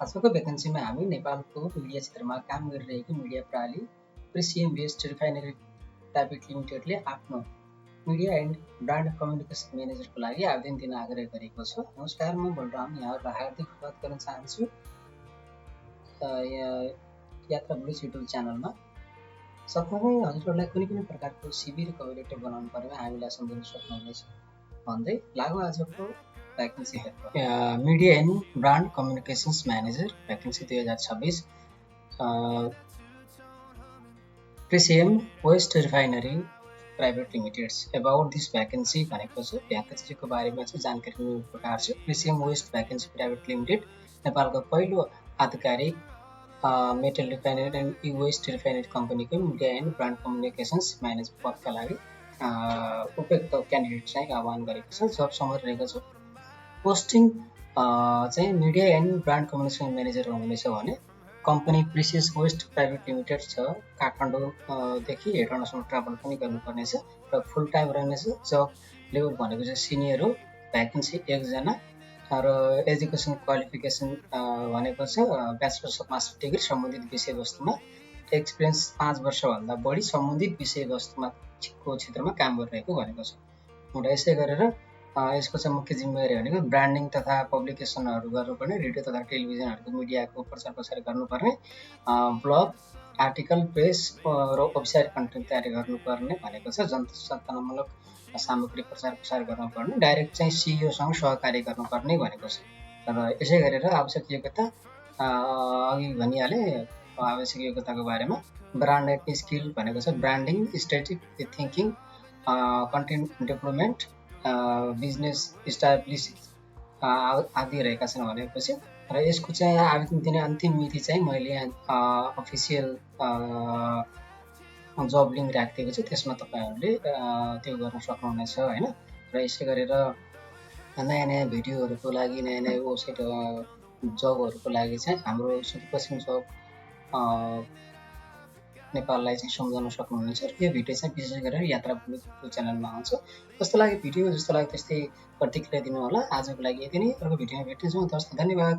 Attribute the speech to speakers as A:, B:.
A: आजको भ्याकेन्सीमा हामी नेपालको मिडिया क्षेत्रमा काम गरिरहेको मिडिया प्रणाली प्रिसिएम बेस्ड रिफाइनरी प्राइभेट लिमिटेडले आफ्नो मिडिया एन्ड ब्रान्ड कम्युनिकेसन म्यानेजरको लागि आवेदन दिन आग्रह गरेको छ। नमस्कार, म बलराम यहाँहरूलाई हार्दिक स्वागत गर्न चाहन्छु यात्रा ब्लुज युट्युब च्यानलमा। साथमा हजुरहरूलाई कुनै पनि प्रकारको सिभी र कभर लेटर बनाउनु परेमा हामीलाई सम्झाउन सक्नुहुनेछ भन्दै लागु आजको vacancy media and brand communications manager vacancy 2026 प्रिसिएम waste refinery private limiteds. About this vacancy भनेको छ भ्याकेन्सीको बारेमा चाहिँ जानकारी दिने प्रकार छ। प्रिसिएम वेस्ट भ्याकेन्सी प्राइभेट लिमिटेड नेपालको पहिलो आधिकारिक metal refinery and waste refinery कम्पनीको media and brand communications manager पदका लागि उपयुक्त क्यान्डिडेट चाहिँ आह्वान गरेको छ। जब समर रहेको छ। पोस्टिङ चाहिँ media and brand communication manager हुनेछ भने company precious waste private limited छ काठमाडौँदेखि हेटौँडासम्म ट्राभल पनि गर्नुपर्नेछ र फुल टाइम रहनेछ। जब लेभल भनेको चाहिँ सिनियर हो। भ्याकेन्सी 1 जना र एजुकेसन क्वालिफिकेसन भनेको छ ब्याचलर्स अफ मास्टर डिग्री सम्बन्धित विषयवस्तुमा, एक्सपिरियन्स 5 वर्षभन्दा बढी सम्बन्धित विषयवस्तुमा को क्षेत्रमा काम गरिरहेको भनेको छ। र यसै गरेर यसको चाहिँ मुख्य जिम्मेवारी भनेको ब्रान्डिङ तथा पब्लिकेसनहरू गर्नुपर्ने, रेडियो तथा टेलिभिजनहरूको मिडियाको प्रचार प्रसार गर्नुपर्ने, ब्लग आर्टिकल प्रेस र औपचारिक कन्टेन्ट तयारी गर्नुपर्ने भनेको छ। जनतामूलक सामग्री प्रचार प्रसार गर्नुपर्ने, डाइरेक्ट चाहिँ सिइओसँग सहकार्य गर्नुपर्ने भनेको छ। र यसै गरेर आवश्यक योग्यता अघि भनिहाले आवश्यक योग्यताको बारेमा। ब्रान्ड एन्ड स्किल भनेको छ branding, strategic thinking, content development, business establish आदि रहेका छन् भनेपछि। र यसको चाहिँ आवेदन दिने अन्तिम मिति चाहिँ मैले अफिसियल जब लिङ्क राखिदिएको छु, त्यसमा तपाईँहरूले त्यो गर्न सक्नुहुनेछ होइन। र यसै गरेर नयाँ नयाँ भिडियोहरूको लागि, नयाँ नयाँ वेबसाइट जबहरूको लागि चाहिँ हाम्रो सुदूरपश्चिम जब नेपाललाई चाहिँ सम्झाउन सक्नुहुनेछ। र यो भिडियो चाहिँ विशेष गरेर यात्रा ब्लुज च्यानलमा आउँछ। जस्तो लाग्यो भिडियो, जस्तो लाग्यो त्यस्तै प्रतिक्रिया दिनु होला। आजको लागि यति नै। अर्को भिडियोमा भेट्नेछौँ। तब धन्यवाद।